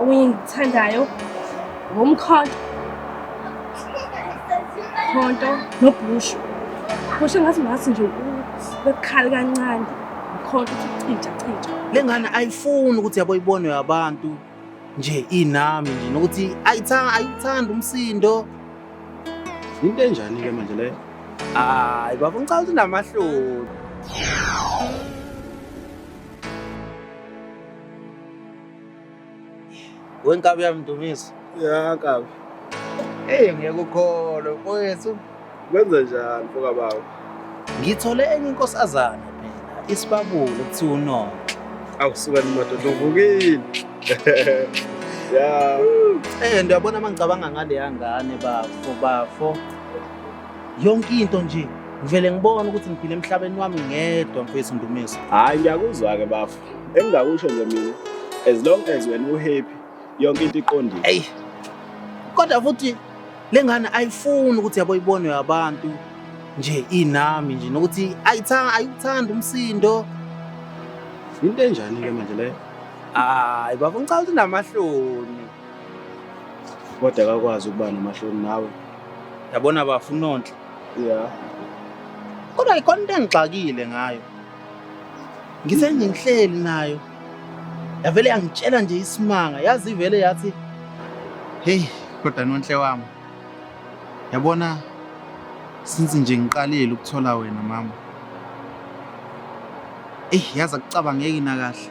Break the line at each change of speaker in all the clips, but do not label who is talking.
Okunye engikuthandayo ngomkhonto. Khonto nobhushu. Bhushu engathi ngathi nje bekukhali kancane. Mkhonto uthi cija cija.
Le ngane ayifuni ukuthi yabo ibonwe abantu nje inami nje nokuthi ayithanda ayuthanda umsindo.
Into enjani ke manje leyo?
Hayi baba ngicabanga ukuthi unamahloni. Wenkabi yami Ndumiso.
Ya nkabi.
Hey ngeke ukholwe mfowethu.
Kwenze njani mfoka baba?
Ngithole enye inkosazana phela isibabule kuthiwa uNonhle.
Awusuka ni madoda uvukile. Ya.
Eh ndiyabona uma ngicabanga ngaleya ngane bafo bafo. Yonke into nje ngivele ngibone ukuthi ngiphila emhlabeni wami ngedwa mfowethu Ndumiso.
Hayi ngiyakuzwa ke bafo. Engingakusho nje mina as long as wena uhappy yonke into iqondile.
Ey. Kodwa futhi le ngane ayifuni ukuthi yabo ibonwe abantu nje inami nje nokuthi ayithanda ayuthanda umsindo.
Into enjani ke manje leyo?
Hayi baba ngicabanga ukuthi unamahloni.
Kodwa akakwazi ukuba namahloni nawe.
Yabona bafo uNonhle.
Yeah.
Kodwa ikhona into engixakile ngayo. Ngithe nje ngihleli nayo. Yavele yangitshela nje isimanga, yazi ivele yathi hey kodwa Nonhle wami. Yabona since nje ngiqalile ukuthola wena mama. Ey yazi akucabangeki nakahle.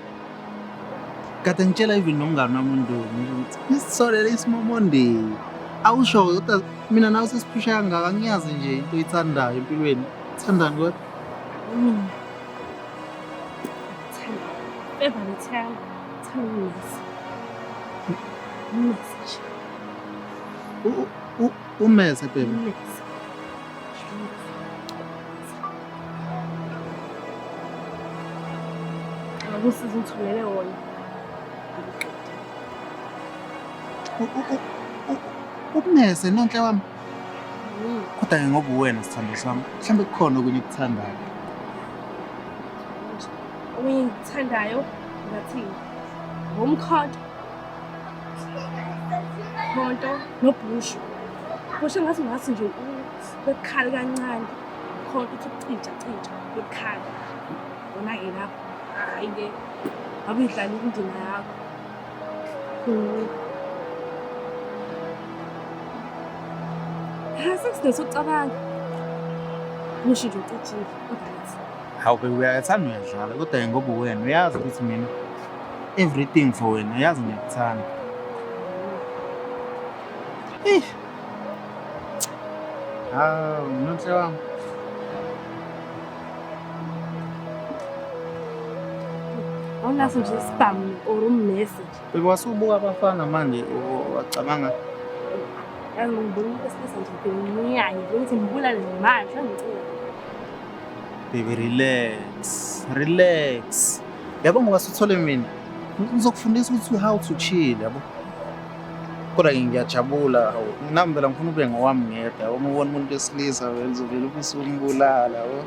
Kade ngitshela even nomngani wami uNdumi ukuthi ngisitholele isimomondeni. Awusho kodwa mina nawe sesiphusha kangaka ngiyazi nje into oyithandayo empilweni. Thandani kodwa?
Mina. Thanda. Favorite yami. Thanda umesi. Umesi nje.
Umese baby.
Umesi. Akusiza ungithumele wona. Ngikuqede.
Umese Nonhle wami. Kodwa ke ngoba uwena sithando sami, mhlawumbe kukhona okunye okuthandayo.
Okunye engikuthandayo ngathini? Ngomkhonto. Khonto nobhushu. Bhushu engathi ngathi nje bekukhali kancane. Khonto uthi cija cija bekukhali. Wona-ke lapho hhayi-ke ngabe uyidlala indima yakho. Ha sekusidingo sokucabanga. Kusho nje ucijile u-right.
Hawu baby uyathanda uyadlala kodwa ke ngoba uwena uyazi ukuthi mina everything for wena uyazi ngiyakuthanda. Eh. Hawu Nonhle wami.
Awunaso nje isibhamu or ummese nje.
Baby wasubuka abafana manje wacabanga
Yazi ngibona umuntu wesilisa nje ngiyaye nje ukuthi ngibulale manje angicela.
Baby relax, relax. Yabo ngoba suthole mina ngizokufundisa ukuthi how to chill yabo. Kodwa ke ngiyajabula hawu nami phela ngifuna ube ngowami ngedwa yabo uma ubona umuntu wesilisa vele uzovele ufise ukumbulala yabo.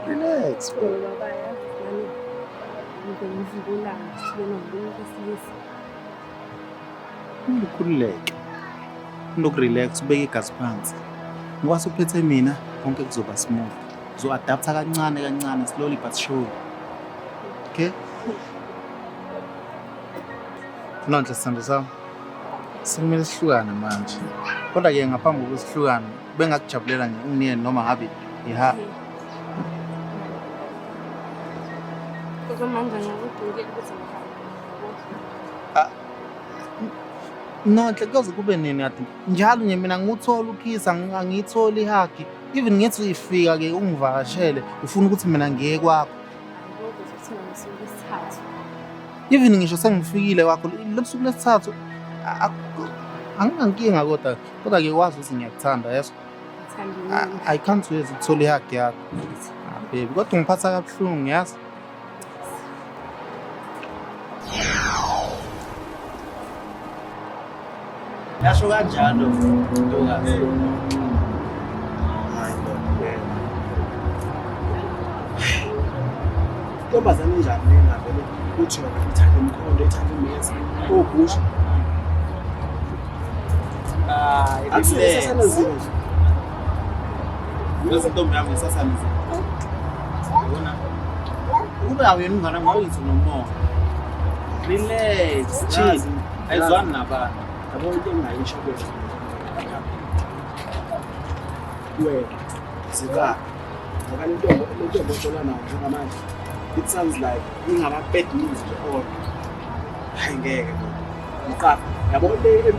Relax bro.
Ngoba baya nami ngivele ngivubulale sibona ngibona umuntu wesilisa.
Kumele ukhululeke. Unokurelax ubeke igazi phansi. Ngoba suphethe mina konke kuzoba smooth. Uzo-adapta kancane kancane slowly but surely. Okay? Nonhle sithando sami. Sekumele sihlukane manje. Kodwa ke ngaphambi kokuthi sihlukane, bengakujabulela nje unginike noma ngabe iha.
Kodwa manje ngikudingile ukuthi ngihambe.
Nonhle kuyoze kube nini kade njalo nje mina ngikuthola ukhisa angiyitholi ihug. Even ngithi ifika ke ungivakashele ufuna ukuthi mina ngiye kwakho.
Angikho ukuthi ngosuku lwesithathu.
Even ngisho sengifikile kwakho losuku lwesithathu anginankinga kodwa kodwa ke wazi ukuthi ngiyakuthanda yeso.
Ngithanda
I can't wait ukuthola ihug yakho. Ah, baby kodwa ungiphatha kabuhlungu yazi. Yasho kanjalo ntokazi.
Hayi ndoda. Intombazane enjani le ngavele Uthi yona ithanda imikhondo, ithanda imesi, obhusha.
Hayi,
Akusasana zile nje.
Yazi intombi yami ngisasanizile. Yabona? Ukube awuyena umngane wami ngawuyithu nomoya. Relax, chill. Ayizwani nabantu.
Yabo into engingayisho kuwena. Wena, zika. Ngoba le ntombi le ntombi ojola nayo njengamanje, it sounds like ingama-bad news nje all. Hayi ngeke bo. Ngiqapha. Yabo le le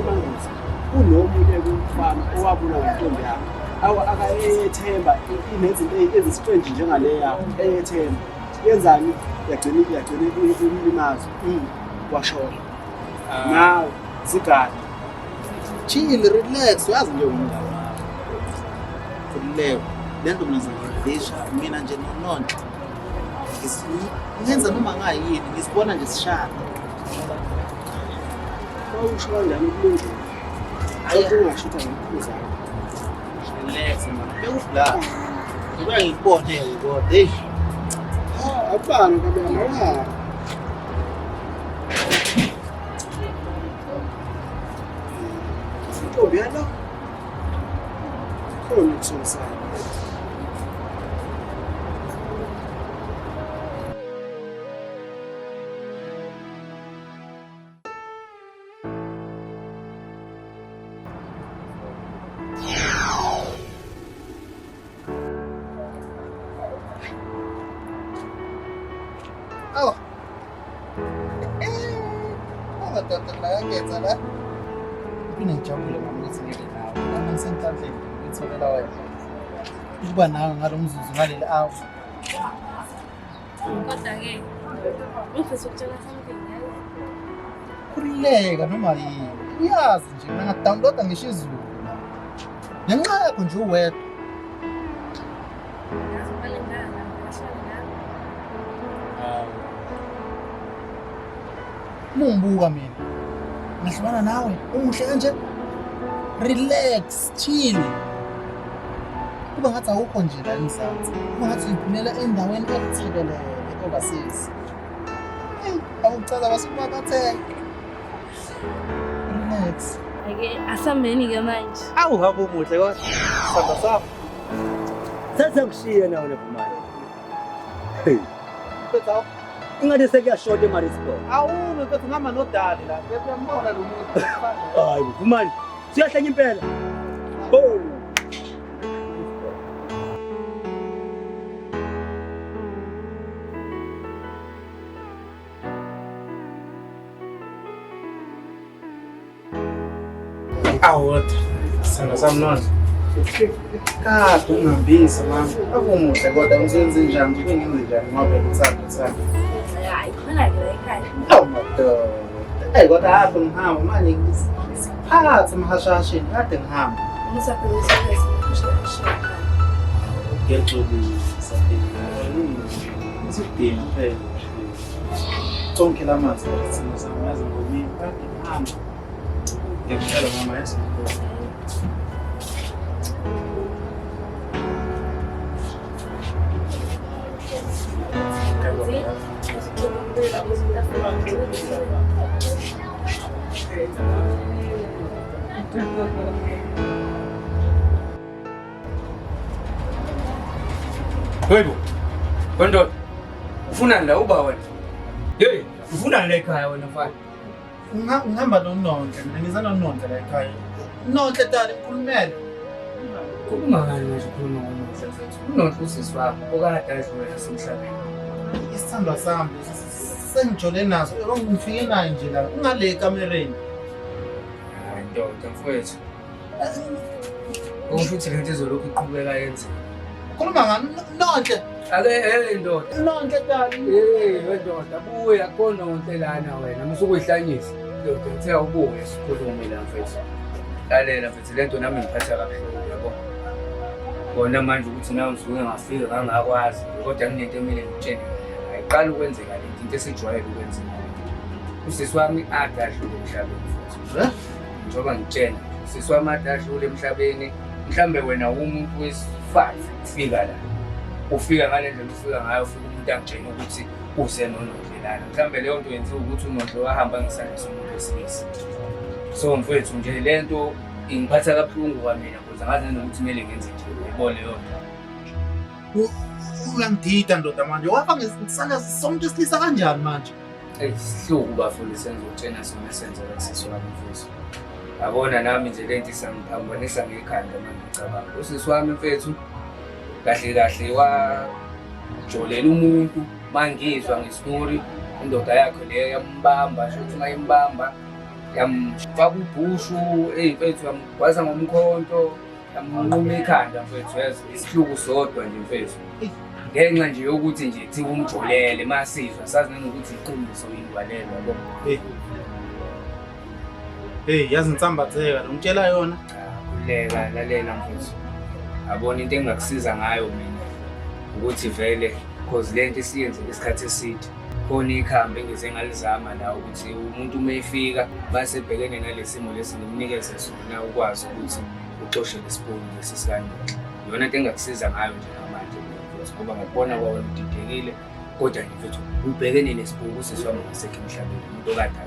mangozi. Kunomunye kumfana owabulawa intombi yakhe. Awu akayethemba inezinto ezi-strange njengale yakho eyethemba. Yenzani? Yagcina yagcina imlimazo. Washona. Nawe zigade.
Chill, relax, uyazi nje umngane wami. Khululeka. Le nto mina ngizayidlisha mina nje nononhle. Ngenza noma ngayini, ngisibona nje sishada.
Wawusho kanjani kulungile? Kodwa ungashutha ngomkhuzi wakho.
Relax man. Bekubla. Ngoba ngikubone kodwa. Hey.
Akubani kabi awuhambi. Intombi yalo khona ukusolisayo.
Awu. Amadoda la la. Mina ngijabule mama ukuthi ngibe nawe. Nami ngisenhlanhleni ngitholela wena. Ukuba nawe ngalo mzuzu ngaleli hour.
Kodwa-ke ngifisa ukutshela something yazi.
Khululeka noma yini. Uyazi nje mina ngadownloada ngisho izulu. Ngenxa yakho nje uwedwa.
Yazi uqale ngala, wahlala nami.
Uma ungibuka mina, ngahlukana nawe, umuhle kanje. Relax, chill. Kuba ngathi awukho nje la eMzansi. Kuba ngathi uyiphulela endaweni ekuthekelele overseas. Hey, awuchaza basukubabatheka. Relax.
Ake asambeni-ke manje.
Awu hamba umuhle kodwa. Samba sami.
Sesengishiye nawe Nevumani. Hey,
Mfethu awu.
ingathi sekuyashota eMaritzburg.
Awume mfethu ngihamba nodali la. Mfethu uyambona lo muntu.
Hayi, Vumani, siyahlanya impela. Oh.
Awu kodwa. Sithando sami nonhle. Kade ungihambisa mama. Akumuhle kodwa ngizoyenze njani? Ngibe ngenze njani ngoba phela uthando uthando.
Hayi, khona-ke la ekhaya.
Awu madoda. Eyi kodwa hapho ngihamba manje ngisiphathe emhashahasheni kade ngihamba.
Umusa phela usekhaya siphusha ekhaya.
Ngiyaxolisa phela. Ngisidinga phela. Sonke la manzi sithando sami yazi ngomile kade ngihamba. Ngiyakutshela mama yazi.
Yebo. Wendoda. Ufunani la uba wena? Hey, ufunani la ekhaya wena mfana?
Ngihamba nononhle mina ngiza nononhle la ekhaya. Nonhle dali ngikhulumele.
Khuluma ngani manje ukhuluma ngoNonhle mfethu? UNonhle usisi wakho okade adlula nasemhlabeni.
Isithandwa sami sengijole naso ngifike naye nje la ungale ekamereni.
Hayi ndoda mfethu. Okusho ukuthi lento izolokhu iqhubeka yenzeka.
Khuluma ngani Nonhle?
Ake hey ndoda.
Nonhle dali.
Hey wendoda buya kononhle lana wena musukuyihlanyisa. Ndoda ngithe awubuye sikhulume la mfethu. Lalela mfethu lento nami ngiphatha kabuhlungu yabo. Kona manje ukuthi nawe ngisuke ngafika ngangakwazi kodwa kunento emele ngikutshele yona. Ayiqali ukwenzeka lento into esijwayele ukwenzeka. Usisi wami ade adlule emhlabeni futhi.
Eh?
Njengoba ngitshena usisi wami ade adlule emhlabeni mhlambe wena umuntu wesi-5 ufika la. Ufika ngale ndlela ufika ngayo ufika umuntu akutshena ukuthi Uze noNohle lana. Mhlawumbe leyo nto yenziwa ukuthi uNohle wahamba ngesandla somuntu wesilisa. So mfethu nje le nto ingiphatha kabuhlungu kwamina because angazi nanokuthi kumele ngenze nje uyayibona leyo nto.
Uyangidida ndoda manje. Wafa ngesandla somuntu wesilisa kanjani manje?
Eyi isihluku bafundisi engizokutshena sona esenzeka kusisi wami mfethu. Yabona nami nje lento isangiphambanisa ngekhanda uma ngicabanga. Usisi wami mfethu kahle kahle wajolela umuntu mangizwa ngestori indoda yakhe leyo yambamba sho ukuthi uma imbamba yamfaka ubhushu eyi mfethu yamgwaza ngomkhonto yamnquma ikhanda mfethu yazi isihluku sodwa nje mfethu ngenxa nje yokuthi nje kuthiwa umjolele masizwa sazi nanokuthi iqiniso yindwalelo yabo.
Hey. Hey, yazi ngisambatheka lo ngitshela yona.
Cha, khululeka lalela mfethu. Yabona into engingakusiza ngayo mina ukuthi vele cause le nto isiyenze isikhathi eside. Khona ikhambi engize ngalizama la ukuthi umuntu uma efika mase ebhekene nale simo lesi ngimnikeze sona ukwazi ukuthi uxoshe lesibuni lesi sikandoda. Iyona nto engingakusiza ngayo nje namanje mina mfethu ngoba ngakubona kwawena udidekile kodwa nje mfethu ubhekene nesibuku usisi wami ngasekho emhlabeni umuntu okade